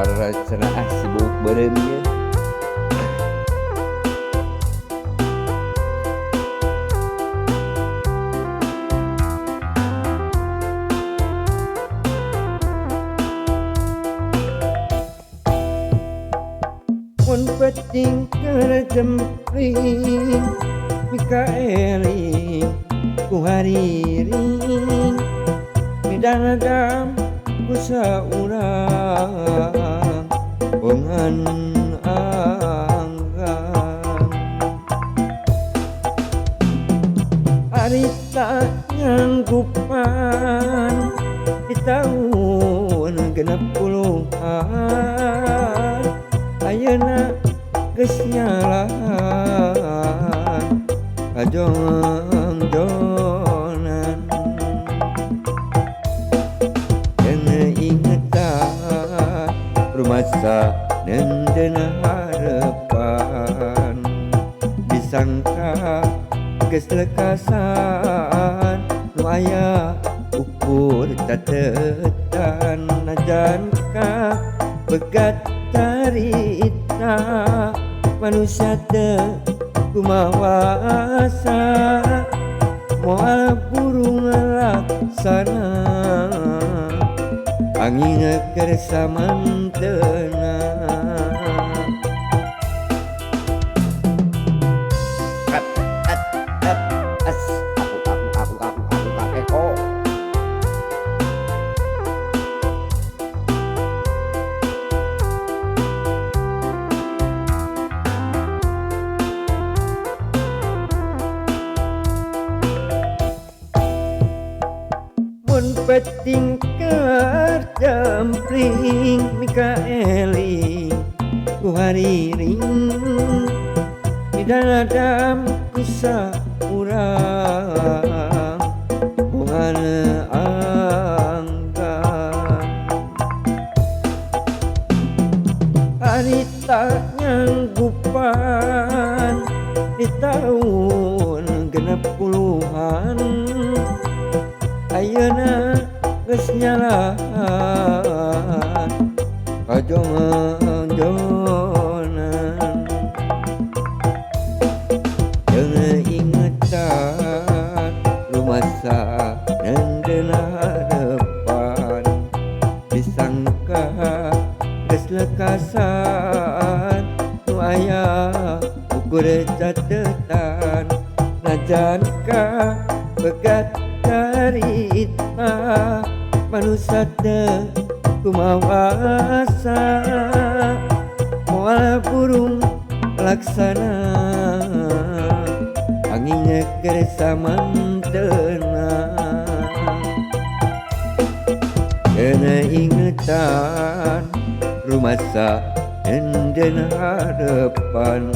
Kabar cenah ah sibuk beureum ieu. Mun penting kerjempling mikaeling ku hariring midanadam ku saurang bongan anggang harita nyanggupan di tahun 60-an ayeuna geus nyalahan kajongjonan kena ingetan rumasa nenden harapan disangka geus lekasan nu aya ukur catetan najan ka begat carita manusia teu kumawasa moal burung laksana angin keur samantena. Ap, at, ap, as, aku aku aku aku aku aku. Mun penting kerjempling mikaeling ku hariring midanadam ku saurang bongan anggang harita nyanggupan di tahun 60-an ayeuna geus nyalahan kajongjonan jeung ingetan rumasa nenden harapan disangka geus lekasan nu aya ukur catetan najan ka begat carita manusia teu kumawasa moal burung laksana angin keur samantena kena ingetan rumasa enden harapan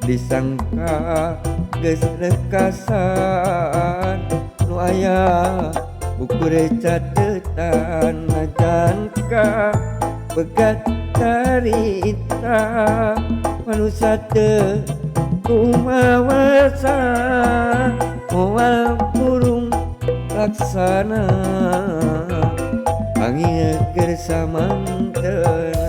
disangka geus lekasan nu aya ukur catetan najan ka begat carita manusia teu kumawasa moal burung laksana angin keur samantena.